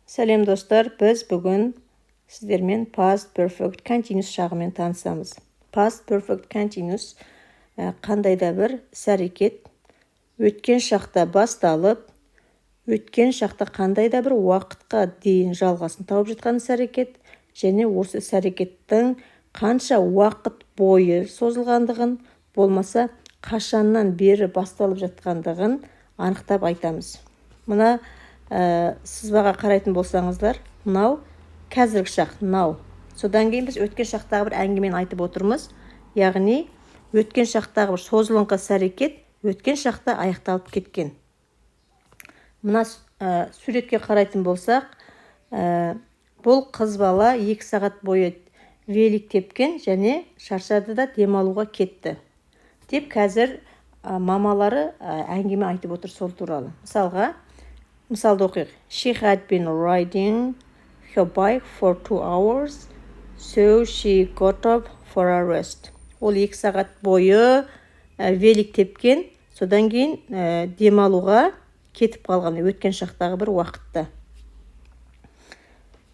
Сәлем, достар! Біз бүгін сіздермен past perfect continuous шағымен танысамыз. Past perfect continuous қандай да бір іс-әрекет өткен шақта басталып, өткен шақта қандай да бір уақытқа дейін жалғасын тауып жатқан іс-әрекет және осы іс-әрекеттің қанша уақыт бойы созылғандығын, болмаса қашаннан бері басталып жатқандығын анықтап айтамыз. Мына сызбаға қарайтын болсаңыздар, мынау қазіргі шақ, now. Содан кейін біз өткен шақтағы бір әңгімені айтып отырмыз, яғни өткен шақтағы бір созылыңқы іс-әрекет өткен шақта аяқталып кеткен. Мына суретке қарайтын болсақ, бұл қыз бала 2 сағат бойы велик тепкен және шаршады да демалуға кетті деп қазір мамалары әңгіме айтып отыр сол туралы. Мысалға, мысалды оқиық: She had been riding her bike for 2 hours, so she got up for a rest. Ол 2 сағат бойы велик тепкен, содан кейін демалуға кетіп қалған өткен шақтағы бір уақытта.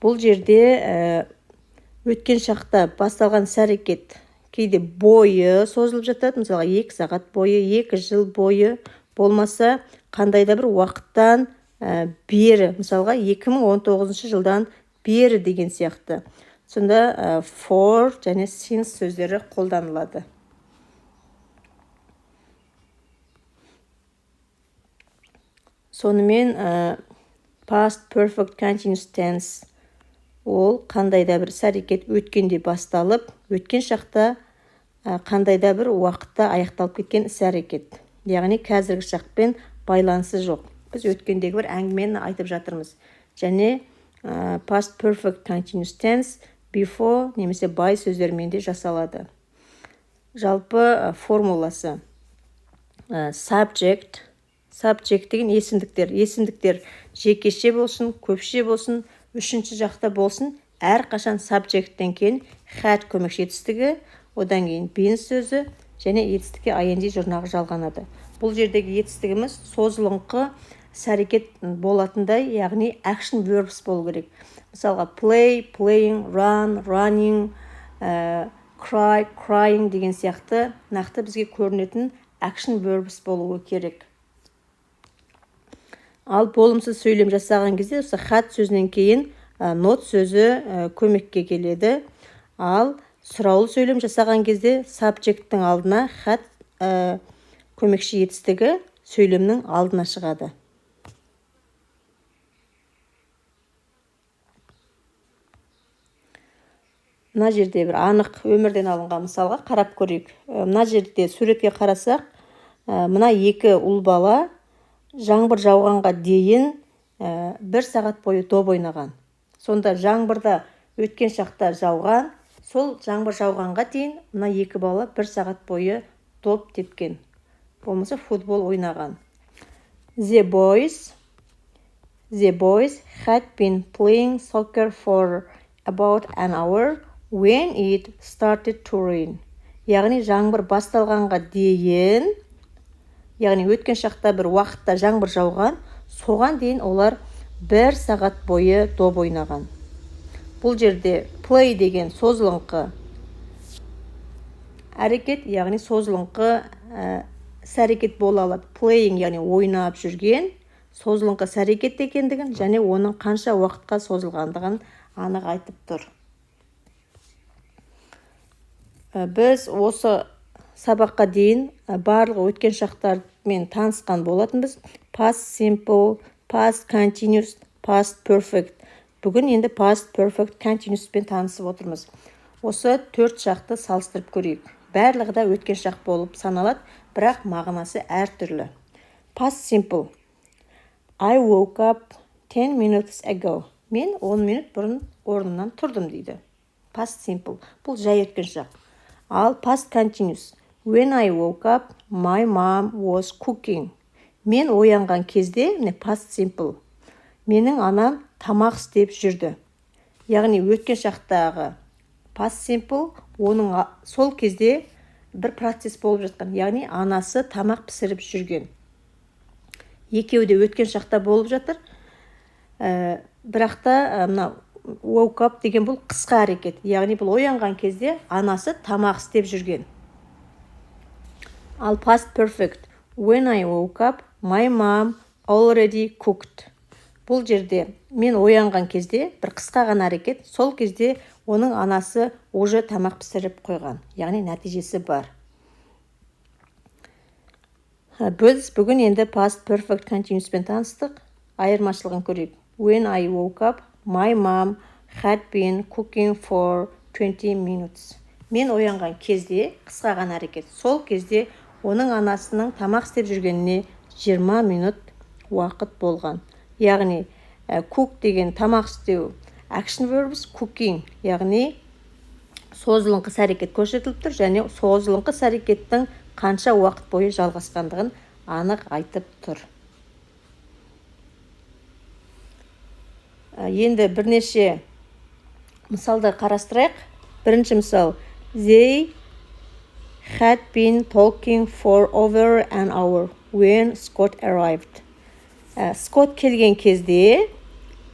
Бұл жерде өткен шақта басталған іс әрекет кейде бойы созылып жатады, мысалға, 2 сағат бойы, 2 жыл бойы, болмаса қандай да бір уақыттан бері, мысалға, 2019 жылдан бері деген сияқты. Сонда for және since сөздері қолданылады. Сонымен, past perfect continuous tense ол қандай да бір іс әрекет өткенде басталып, өткен шақта қандай да бір уақытта аяқталып кеткен іс әрекет, яғни қазіргі шақпен байланысы жоқ. Біз өткендегі бір әңгімені айтып жатырмыз. Және past perfect continuous tense before немесе by сөздерімен де жасалады. Жалпы формуласы: subject. Subject деген есімдіктер. Есімдіктер жекеше болсын, көпше болсын, үшінші жақта болсын, әрқашан subject тен кейін had көмекші етістігі, одан кейін been сөзі және етістікке ing жұрнағы жалғанады. Бұл жердегі етістігіміз созылыңқы іс әрекет болатындай, яғни action verbs болу керек. Мысалға, play, playing, run, running, cry, crying деген сияқты нақты бізге көрінетін action verbs болуы керек. Ал болымсыз сөйлем жасаған кезде осы had сөзінен кейін not сөзі көмекке келеді. Ал сұраулы сөйлем жасаған кезде subject тің алдына had көмекші етістігі сөйлемнің алдына шығады. Мына жерде бір анық өмірден алынған мысалға қарап көрейік. Мына жерде суретке қарасақ, мына екі ұл бала жаңбыр жауғанға дейін бір сағат бойы доп ойнаған. Сонда жаңбырда өткен шақта жауған, сол жаңбыр жауғанға дейін мына екі бала бір сағат бойы доп тепкен, болмаса футбол ойнаған. The boys had been playing soccer for about an hour when it started to rain. Яғни жаңбыр басталғанға дейін, яғни өткен шақта бір уақытта жаңбыр жауған, соған дейін олар бір сағат бойы доп ойнаған. Бұл жерде play деген созылыңқы әрекет, яғни созылыңқы іс әрекет бола алады. Playing, яғни ойнап жүрген, созылыңқы іс әрекет екендігін және оның қанша уақытқа созылғандығын анық айтып тұр. Біз осы сабаққа дейін барлық өткен шақтармен танысқан болатынбыз: past simple, past continuous, past perfect. Бүгін енді past perfect continuous пен танысып отырмыз. Осы төрт шақты салыстырып көрейік. Барлығы да өткен шақ болып саналады, бірақ мағынасы әртүрлі. Past simple: I woke up 10 minutes ago. Мен 10 минут бұрын орнымнан тұрдым дейді. Past simple, бұл жай өткен шақ. Ал past continuous: When I woke up, my mom was cooking. Мен оянған кезде, міне, past simple, менің анам тамақ істеп жүрді. Яғни өткен шақтағы past simple, оның сол кезде бір процесс болып жатқан, яғни анасы тамақ пісіріп жүрген. Екеуі де өткен шақта болып жатыр. Бірақ та мына woke up деген бұл қысқа әрекет, яғни бұл оянған кезде анасы тамақ істеп жүрген. Ал past perfect: When I woke up, my mom already cooked. Бұл жерде мен оянған кезде, бір қысқа ғана әрекет, сол кезде оның анасы уже тамақ пісіріп қойған, яғни нәтижесі бар. Біз бүгін енді past perfect continuous-пен таныстық. Айырмашылығын көрейік. When I woke up, my mom had been cooking for 20 minutes. Мен оянған кезде, қысқа ғана әрекет, сол кезде оның анасының тамақ істеп жүргеніне 20 минут уақыт болған. Яғни cook деген тамақ істеу, action verbs cooking, яғни созылыңқы іс әрекет көрсетіліп тұр және созылыңқы іс әрекеттің қанша уақыт бойы жалғасқандығын анық айтып тұр. Енді бірнеше мысалдар қарастырайық. Бірінші мысал: They had been talking for over an hour when Scott arrived. Скотт келген кезде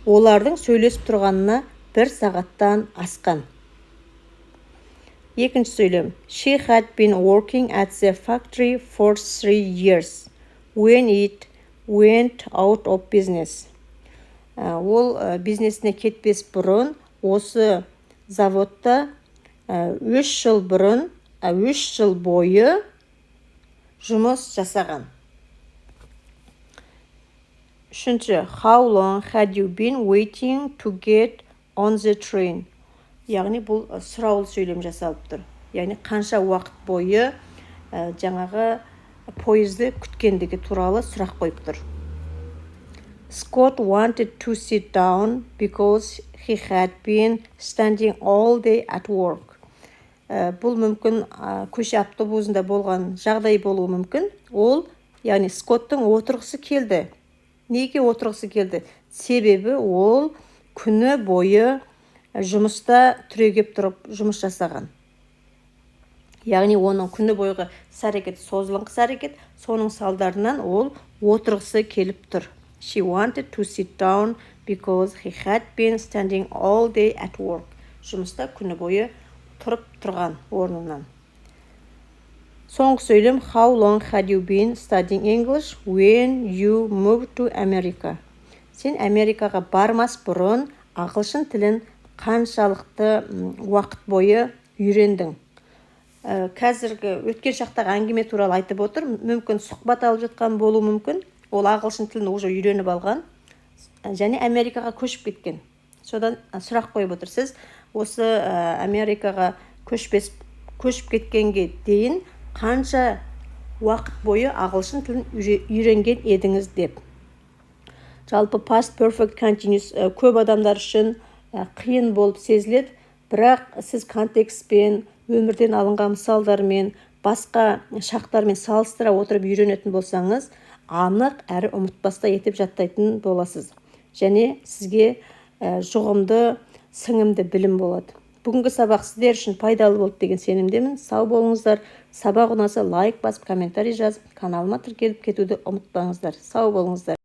олардың сөйлесіп тұрғанына бір сағаттан асқан. Екінші сөйлем: She had been working at the factory for 3 years when it went out of business. Ол бизнесіне кетпес бұрын осы заводта 3 жыл бұрын, 3 жыл бойы жұмыс жасаған. Үшінші: How long had you been waiting to get on the train? Яғни бұл сұраулы сөйлем жасалып тұр, яғни қанша уақыт бойы жаңағы пойызды күткендігі туралы сұрақ қойып тұр. Scott wanted to sit down because he had been standing all day at work. Бұл мүмкін көше автобусында болған жағдай болуы мүмкін. Ол, яғни Скоттың отырғысы келді. Неге отырғысы келді? Себебі ол күні бойы жұмыста түрегеп тұрып жұмыс жасаған, яғни оның күні бойғы іс әрекеті созылыңқы іс әрекет, соның салдарынан ол отырғысы келіп тұр. She wanted to sit down because he had been standing all day at work. Жұмыста күні бойы тұрып тұрған орнынан. Соңғы сөйлем: How long had you been studying English when you moved to America? Сен Америкаға бармас бұрын ағылшын тілін қаншалықты уақыт бойы үйрендің? Қазіргі өткен шақтағы әңгіме туралы айтып отыр. Мүмкін, сұхбат алып жатқан болуы мүмкін. Ол ағылшын тілін уже үйреніп алған және Америкаға көшіп кеткен. Содан сұрақ қойып отыр: сіз осы Америкаға көшіп кеткенге дейін қанша уақыт бойы ағылшын тілін үйренген едіңіз деп. Жалпы, past perfect continuous көп адамдар үшін қиын болып сезіледі, бірақ сіз контекстпен, өмірден алынған мысалдармен, басқа шақтармен салыстыра отырып үйренетін болсаңыз, анық әрі ұмытпастай етіп жаттайтын боласыз және сізге жұғымды, сіңімді білім болады. Бүгінгі сабақ сіздер үшін пайдалы болды деген сенімдемін. Сау болыңыздар! Сабақ ұнаса, лайк басып, комментарий жазып, каналыма тіркеліп кетуді ұмытпаңыздар. Сау болыңыздар!